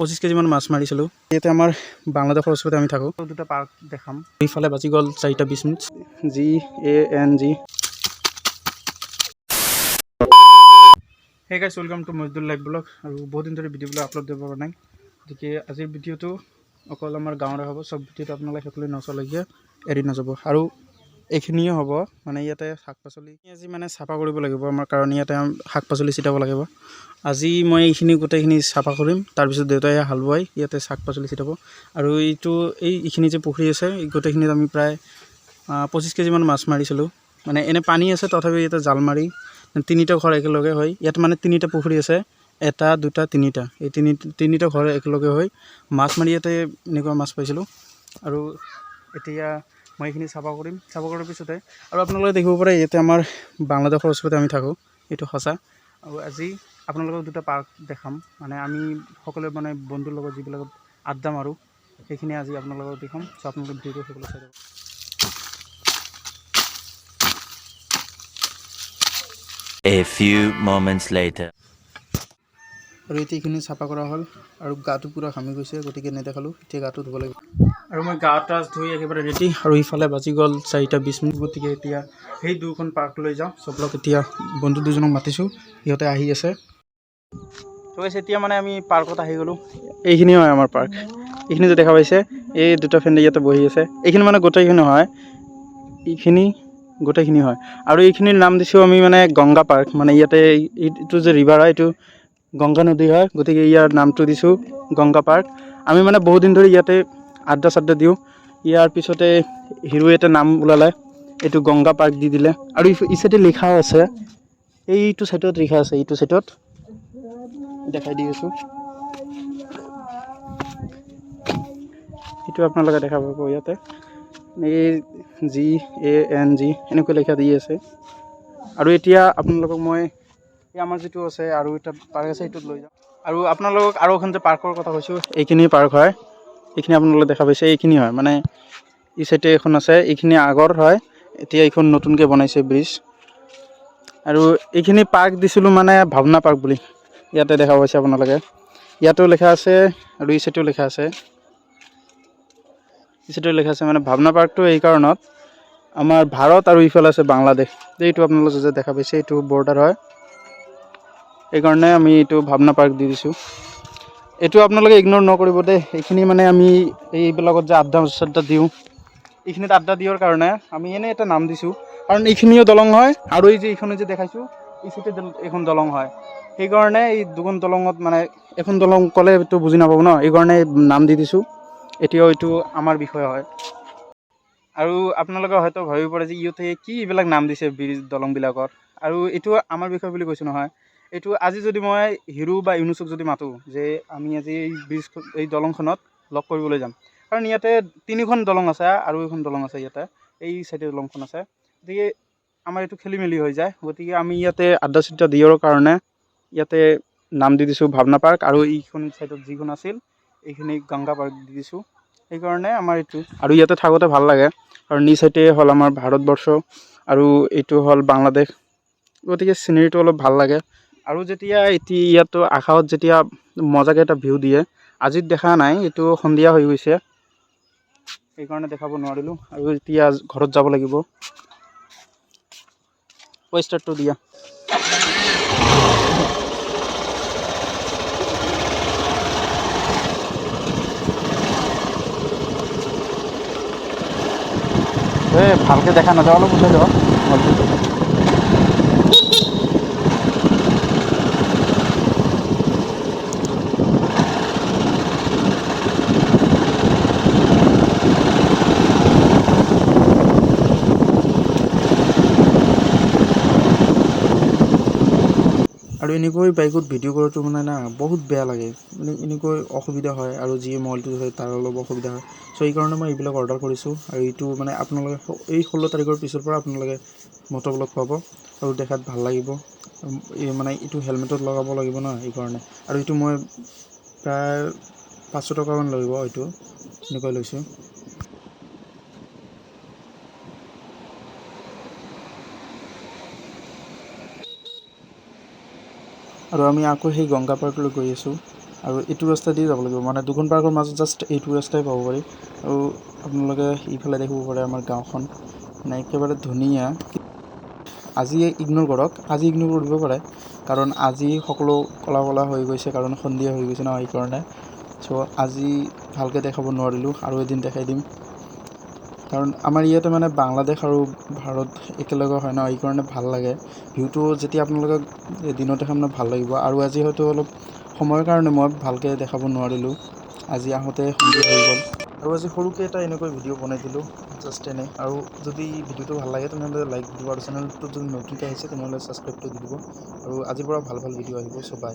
25 কেজিমান মাছ মাৰিছিলোঁ। ইয়াতে আমাৰ বাংলাদেশৰ ওচৰতে আমি থাকোঁ। দুটা পাৰ্ক দেখাম। এইফালে বাজি গ'ল 4টা 20 minute. G A N G. Hey guys, welcome to Majdul live blog. আৰু বহুত দিন ধৰি ভিডিঅ'বিলাক আপলোড দিব পৰা নাই, গতিকে আজিৰ ভিডিঅ'টো অকল আমাৰ গাঁৱৰে হ'ব। চব ভিডিঅ'টো আপোনালোকে সকলোৱে নচোৱালৈকে এৰি নাযাব। আৰু এইখিনিয়ে হ'ব, মানে ইয়াতে শাক পাচলি আজি মানে চাফা কৰিব লাগিব আমাৰ, কাৰণ ইয়াতে শাক পাচলি ছিটাব লাগিব। আজি মই এইখিনি গোটেইখিনি চাফা কৰিম, তাৰপিছত দেউতাই হাল বোৱাই ইয়াতে শাক পাচলি ছিটাব। আৰু এইটো এইখিনি যে পুখুৰী আছে, এই গোটেইখিনিত আমি প্ৰায় 25 কেজিমান মাছ মাৰিছিলোঁ। মানে এনে পানী আছে, তথাপি ইয়াতে জাল মাৰি তিনিটা ঘৰ একেলগে হৈ ইয়াত, মানে তিনিটা পুখুৰী আছে, এটা দুটা তিনিটা, এই তিনিটা ঘৰ একেলগে হৈ মাছ মাৰি ইয়াতে এনেকুৱা মাছ পাইছিলোঁ। আৰু এতিয়া মই এইখিনি চাফা কৰিম। চাফা কৰাৰ পিছতে আৰু আপোনালোকে দেখিব পাৰে, ইয়াতে আমাৰ বাংলাদেশৰ ওচৰতে আমি থাকোঁ, এইটো সঁচা। আৰু আজি আপোনালোকক দুটা পাৰ্ক দেখাম, মানে আমি সকলোৱে মানে বন্ধুৰ লগত যিবিলাকত আড্ডা মাৰোঁ, সেইখিনি আজি আপোনালোকক দেখাম। চ' আপোনালোকে ভিডিঅ'টো সকলো চাই থাকক। A few moments later. আৰু এতিয়া এইখিনি চাফা কৰা হ'ল আৰু গাটো পূৰা ঘামি গৈছে, গতিকে নেদেখালোঁ। এতিয়া গাটো ধুব লাগিব আৰু মই গা টা ধুই একেবাৰে ৰেডি। আৰু ইফালে বাজি গ'ল 4টা 20 মিনিট, গতিকে এতিয়া সেই দুখন পাৰ্কলৈ যাওঁ। চব এতিয়া বন্ধু দুজনক মাতিছোঁ, সিহঁতে আহি আছে। তো guys, এতিয়া মানে আমি পাৰ্কত আহি গ'লোঁ। এইখিনি হয় আমাৰ পাৰ্ক। এইখিনি যে দেখা পাইছে, এই দুটা ফ্ৰেণ্ডে ইয়াতে বহি আছে। এইখিনি মানে গোটেইখিনি হয়, এইখিনি গোটেইখিনি হয়। আৰু এইখিনিৰ নাম দিছোঁ আমি মানে গংগা পাৰ্ক। মানে ইয়াতে এইটো যে ৰিভাৰ হয়, এইটো গংগা নদী হয়, গতিকে ইয়াৰ নামটো দিছোঁ গংগা পাৰ্ক। আমি মানে বহুত দিন ধৰি ইয়াতে আড্ডা চাড্ডা দিওঁ। ইয়াৰ পিছতে হিৰো এটা নাম ওলালে, এইটো গংগা পাৰ্ক দি দিলে। আৰু ই চাইডে লিখাও আছে, এইটো চাইডত লিখা আছে, এইটো চাইডত দেখাই দি আছোঁ। এইটো আপোনালোকে দেখা পাব, ইয়াতে এই জি এ এন জি এনেকৈ লিখা দি আছে। আৰু এতিয়া আপোনালোকক মই এই আমাৰ যিটো আছে আৰু এটা পাৰ্ক আছে, সেইটোত লৈ যাম। আৰু আপোনালোকক আৰু এখন যে পাৰ্কৰ কথা কৈছোঁ, এইখিনি পাৰ্ক হয়। এইখিনি আপোনালোকে দেখা পাইছে, এইখিনি হয়। মানে এই চাইডে এখন আছে, এইখিনি আগৰ হয়, এতিয়া এইখন নতুনকৈ বনাইছে ব্ৰিজ। আৰু এইখিনি পাৰ্ক দিছিলোঁ মানে ভাৱনা পাৰ্ক বুলি। ইয়াতে দেখা পাইছে আপোনালোকে, ইয়াতো লিখা আছে আৰু এই চাইডেও লিখা আছে, এই চাইডেও লিখা আছে। মানে ভাৱনা পাৰ্কটো এই কাৰণত, আমাৰ ভাৰত আৰু ইফালে আছে বাংলাদেশ। এইটো আপোনালোকে যে দেখা পাইছে, এইটো বৰ্ডাৰ হয়, সেইকাৰণে আমি এইটো ভাৱনা পাৰ্ক দি দিছোঁ। এইটো আপোনালোকে ইগন'ৰ নকৰিব দেই। এইখিনি মানে আমি এইবিলাকত যে আড্ডা চাড্ডা দিওঁ, এইখিনিত আড্ডা দিয়াৰ কাৰণে আমি এনেই এটা নাম দিছোঁ। কাৰণ এইখিনিও দলং হয় আৰু এই যে এইখনে যে দেখাইছোঁ, এই চাইডে এইখন দলং হয়। সেইকাৰণে এই দুখন দলঙত, মানে এখন দলং ক'লে এইটো বুজি নাপাব ন, এইকাৰণে নাম দি দিছোঁ। এতিয়াও এইটো আমাৰ বিষয় হয়। আৰু আপোনালোকে হয়তো ভাবিব পাৰে যে ইহঁতে কি এইবিলাক নাম দিছে ব্ৰিজ দলংবিলাকৰ। আৰু এইটো আমাৰ বিষয় বুলি কৈছোঁ নহয়। এইটো আজি যদি মই হিৰো বা ইউনুচক যদি মাতোঁ যে আমি আজি এই ব্ৰিজ, এই দলংখনত লগ কৰিবলৈ যাম, কাৰণ ইয়াতে তিনিখন দলং আছে আৰু এখন দলং আছে ইয়াতে, এই চাইডে দলংখন আছে, গতিকে আমাৰ এইটো খেলি মেলি হৈ যায়। গতিকে আমি ইয়াতে আড্ডা চাড্ডা দিয়াৰ কাৰণে ইয়াতে নাম দি দিছোঁ ভাৱনা পাৰ্ক। আৰু এইখন চাইডত যিখন আছিল, এইখিনি গংগা পাৰ্ক দি দিছোঁ। সেইকাৰণে আমাৰ এইটো আৰু ইয়াতে থাকোঁতে ভাল লাগে, কাৰণ এই চাইডে হ'ল আমাৰ ভাৰতবৰ্ষ আৰু এইটো হ'ল বাংলাদেশ, গতিকে চিনেৰীটো অলপ ভাল লাগে। আৰু যেতিয়া এতিয়া ইয়াতো আকাশত যেতিয়া মজাকৈ এটা ভিউ দিয়ে, আজি দেখা নাই, এইটো সন্ধিয়া হৈ গৈছে, সেইকাৰণে দেখাব নোৱাৰিলোঁ। আৰু এতিয়া ঘৰত যাব লাগিব। ষ্টাৰ্টটো দিয়া। এই ভালকৈ দেখা নাযায়, অলপ উঠাই যাব। আৰু এনেকৈ বাইকত ভিডিঅ' কৰাটো মানে না বহুত বেয়া লাগে, মানে এনেকৈ অসুবিধা হয় আৰু যিয়ে মোবাইলটো হয় তাৰ অলপ অসুবিধা হয়। চ' এইকাৰণে মই এইবিলাক অৰ্ডাৰ কৰিছোঁ। আৰু এইটো মানে আপোনালোকে এই 16 তাৰিখৰ পিছৰ পৰা আপোনালোকে মট'ব্লগ পাব আৰু দেখাত ভাল লাগিব। এই মানে এইটো হেলমেটত লগাব লাগিব ন, এইকাৰণে। আৰু এইটো মই প্ৰায় 500 টকামান লাগিব, এইটো এনেকৈ লৈছোঁ। আৰু আমি আকৌ সেই গংগা পাৰ্কলৈ গৈ আছোঁ। আৰু এইটো ৰাস্তা দিয়ে যাব লাগিব, মানে দুখন পাৰ্কৰ মাজত জাষ্ট এইটো ৰাস্তাই পাব পাৰি। আৰু আপোনালোকে ইফালে দেখিব পাৰে আমাৰ গাঁওখন, মানে একেবাৰে ধুনীয়া। আজি ইগন'ৰ কৰক, আজি ইগন'ৰ কৰিব পাৰে, কাৰণ আজি সকলো ক'লা ক'লা হৈ গৈছে, কাৰণ সন্ধিয়া হৈ গৈছে ন, সেইকাৰণে। চ' আজি ভালকৈ দেখাব নোৱাৰিলোঁ, আৰু এদিন দেখাই দিম। কাৰণ আমাৰ ইয়াতে মানে বাংলাদেশ আৰু ভাৰত একেলগে হয় ন, সেইকাৰণে ভাল লাগে ভিউটো। যেতিয়া আপোনালোকে দিনত দেখাম ন, ভাল লাগিব। আৰু আজি হয়তো অলপ সময়ৰ কাৰণে মই ভালকৈ দেখাব নোৱাৰিলোঁ। আজি আহোঁতে সন্ধিয়া হৈ গ'ল। আৰু আজি সৰুকৈ এটা এনেকৈ ভিডিঅ' বনাই দিলোঁ জাষ্ট এনেই। আৰু যদি ভিডিঅ'টো ভাল লাগে, তেনেহ'লে লাইক দিব আৰু চেনেলটোত যদি নতুনকৈ আহিছে, তেনেহ'লে ছাবস্ক্ৰাইবটো দি দিব। আৰু আজিৰ পৰা ভাল ভাল ভিডিঅ' আহিব। চ' বাই।